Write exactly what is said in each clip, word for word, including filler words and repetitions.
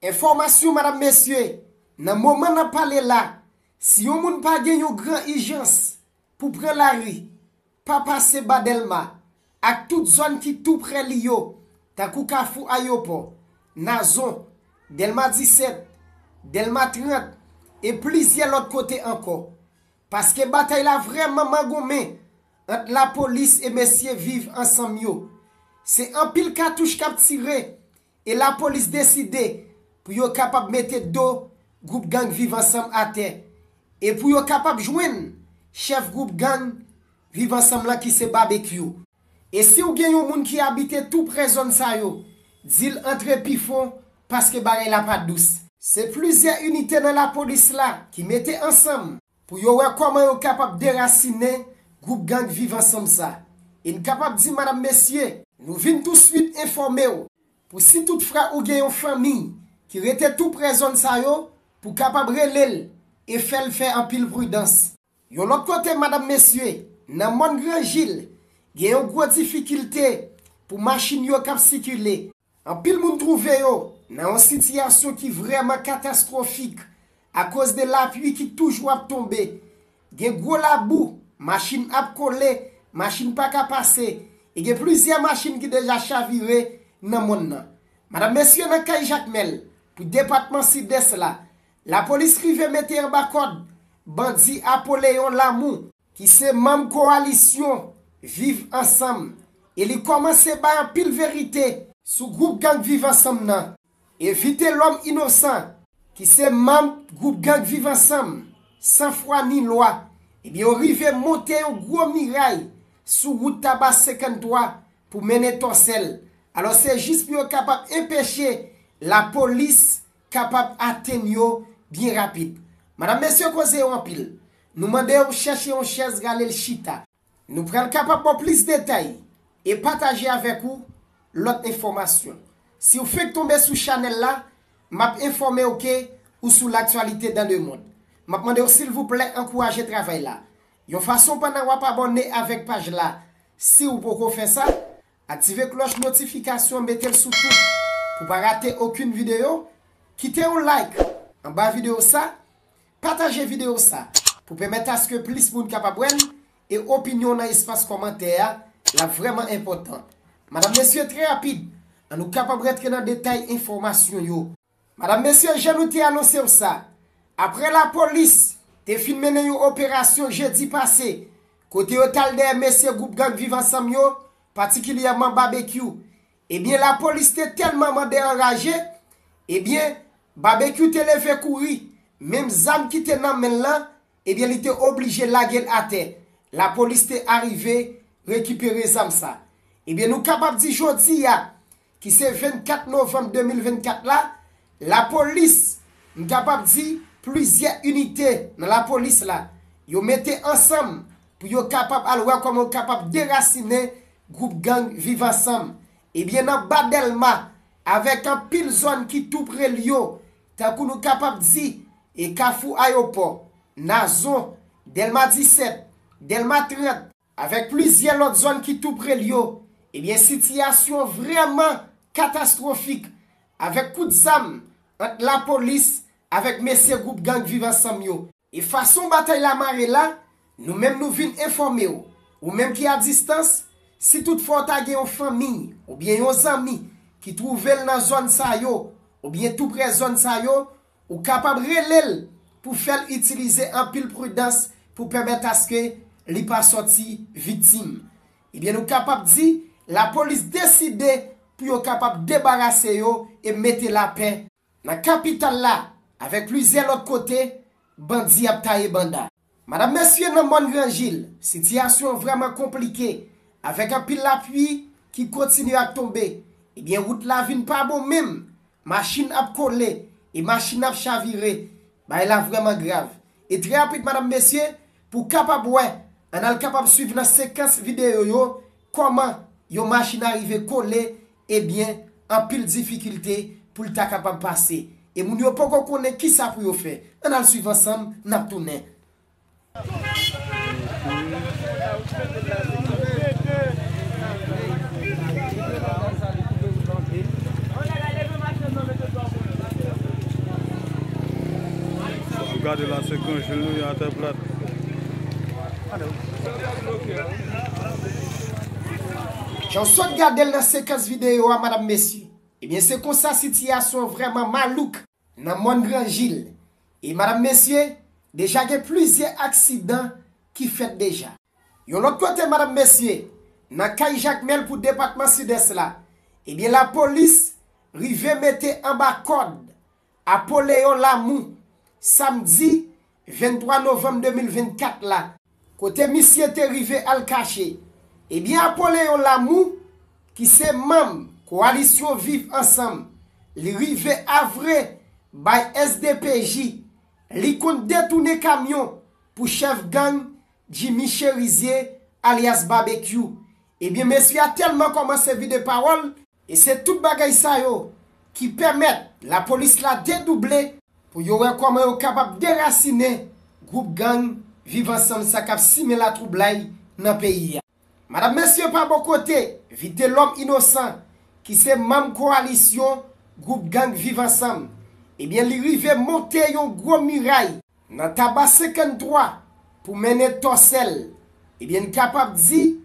Enfòmasyon, madanm, mesye, nan moman n ap pale la, si yon moun pa gen yon gran ijans pou pran lari, pa pase ba Dèlma ak tout zòn ki tou prè li yo, tankou Kafou Ayewopò, Nazon, Dèlma disèt, Dèlma trant e plizyè lòt kote ankò. Paske batay la vrèman mangonmen ant lapolis e mesye Viv Ansanm yo. Se anpil katouch k ap tire e lapolis deside pou yo kapab mete do gwoup gang Viv Ansanm atè e pou yo kapab jwenn chèf gwoup gang Viv Ansanm lan ki se Babekyou. E si w gen yon moun ki abite tou prè zòn sa yo, di l antre pi fon paske bagay la pa dous. Se plizyè inite nan lapolis la ki mete ansanm pou yo wè kòman yo kapab derasinen gwoup gang Viv Ansanm sa. E n kapab di, madanm, mesye, nou vin touswit enfòme w pou si toutfwa ou gen yon fanmi ki rete tou prè zòn sa yo, pou kapab rele l e fè l fè anpil pridans. Yon lòt kote, madanm, mesye, nan mòn Granjil, gen yon gwo difikilte pou machin yo k ap sikile. Anpil moun twouve yo nan yon sitiyasyon ki vrèman katastwofik akoz de lapli ki toujou ap tonbe. Gen gwo labou, machin ap kole, machin pa ka pase, e gen plizyè machin ki deja chavire nan mòn nan. Madanm, mesye, nan kay Jakmèl, pou depatman Sidès la, lapolis rive mete anba kòd bandi Apoleyon Lamou, ki se manm kowalisyon Viv Ansanm, e li kòmanse bay anpil verite sou gwoup gang Viv Ansanm nan. E Vitelòm Inosan, ki se manm gwoup gang Viv Ansanm, san fwa ni lwa, ebyen, yo rive monte yon gwo miray sou wout Taba senkanntwa pou mennen Tòsèl. Alò, se jis pou yo kapab enpeche lapolis kapab atenn yo byen rapid. Madanm, mesye, koze yo anpil. Nou mande yo chèche yon chèz, rale l chita. Nou pral kapab ba w plis detay e pataje avèk ou lòt enfòmasyon. Si w fenk tonbe sou chanèl la, m ap enfòme w ke ou sou L'actualité dans le monde. M ap mande w, silvouplè, ankouraje travay la yon fason pandan w ap abòne avèk paj la, si w poko fè sa. Aktive klòch notifikasyon, mete l sou tout pou pa rate okenn videyo. Kite yon like anba videyo sa, pataje videyo sa pou pèmèt aske plis moun kapab wè l, e opinyon w nan espas kòmantè a, l ap vrèman enpòtan. Madanm, mesye, trè rapid, ann nou kapab rantre nan detay enfòmasyon yo. Madanm, mesye, jan nou te anonse w sa, apre lapolis te fin mennen yon operasyon jedi pase, kote yo t al dèyè mesye gwoup gang Viv Ansanm yo, patikilyèman Babekyou, ebyen, lapolis te tèlman mande anraje, ebyen, Babekyou te leve kouri, menm zam ki te nan men l lan, ebyen, li te oblije lage l atè. Lapolis te arive rekipere zam sa. Ebyen, nou kapab di jodi a, ki se vennkat novanm de mil vennkat la, lapolis, m kapab di plizyè inite nan lapolis la, yo mete ansanm pou yo kapab al wè kòman yo kapab derasinen gwoup gang Viv Ansanm. Ebyen, nan ba Dèlma, avèk anpil zòn ki tou pre l yo, tankou nou kapab di, e Kafou Ayewopò, Nazon, Dèlma disèt, Dèlma trant, avèk plizyè lòt zòn ki tou pre l yo, ebyen, sitiyasyon vrèman katastwofik, avèk kout zam ant lapolis avèk mesye gwoup gang Viv Ansanm yo. E fason batay la mare la, nou menm nou vin enfòme w, ou menm ki a distans, si toutfwa w ta gen yon fanmi oubyen yon zanmi ki twouve l nan zòn sa yo, oubyen tou pre zòn sa yo, ou kapab rele l pou fè l itilize anpil pridans pou pèmèt aske li pa sòti viktim. Ebyen, nou kapab di, lapolis deside pou yo kapab debarase yo e mete lapè nan kapital la, avèk plizyè lòt kote, bandi ap taye banda. Madanm, mesye, nan mòn Granjil, sitiyasyon an vrèman konplike, avèk anpil lapli ki kontinye ap tonbe. Ebyen, wout la vin pa bon menm. Machin ap kole e machin ap chavire. Bagay la vrèman grav. E trè rapid, madanm, mesye, pou w kapab wè, ann al kapab swiv nan sekans videyo yo, kòman yon machin arive kole, ebyen, anpil difikilte pou l ta kapab pase. E moun yo poko konnen kisa pou yo fè. Ann al swiv ansanm, n ap tounen. Gade la, se Gran Jil nou ye atè plat. Jan w sot gade l nan sekans videyo a, madanm, mesye, ebyen, se konsa sitiyasyon vrèman malouk nan mòn Gran Jil. E, madanm, mesye, deja gen plizyè aksidan ki fèt deja. Yon lòt kote, madanm, mesye, nan kay Jakmèl pou depatman Sidès la, ebyen, lapolis rive mete anba kòd Apoleyon Lamou, samdi venntwa novanm de mil vennkat la, kote misye te rive al kache. Ebyen, Apoleyon Lamou, ki se manm kowalisyon Viv Ansanm, li rive avre bay S D P J, li konn detounen kamyon pou chèf gang Jimmy Cherizier, alyas Babekyou. Ebyen, mesye a tèlman kòmanse vide pawòl, e se tout bagay sa yo ki pèmèt lapolis la dedouble pou yo wè kòman yo kapab derasinen gwoup gang Viv Ansanm sa k ap simen latwoublay nan peyi a. Madanm, mesye, pa bò kote, Vitelòm Inosan, ki se manm kowalisyon gwoup gang Viv Ansanm, ebyen, li rive monte yon gwo miray nan Taba senkanntwa pou mennen Tòsèl. Ebyen, n kapab di,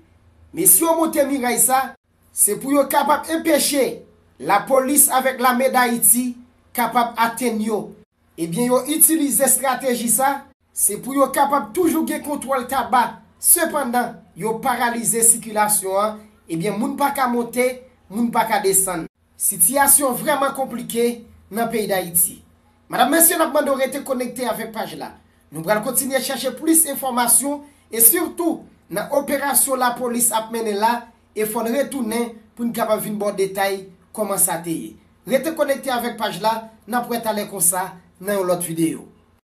mesye yo monte miray sa, se pou yo kapab enpeche lapolis avèk lame Dayiti kapab atenn yo. Ebyen, yo itilize estrateji sa, se pou yo kapab toujou gen kontwòl Taba. Sepandan, yo paralize sikilasyon an. Ebyen, moun pa ka monte, moun pa ka desann. Sitiyasyon vrèman konplike nan peyi Dayiti. Madanm, mesye, n ap mande w rete konekte avèk paj la. Nou pral kontinye chèche plis enfòmasyon e sitou nan operasyon lapolis ap mennen la, e fò n retounen pou n kapab vin ba w detay kòman sa te ye. Rete konekte avèk paj la, n ap wè talè konsa nan yon lòt videyo.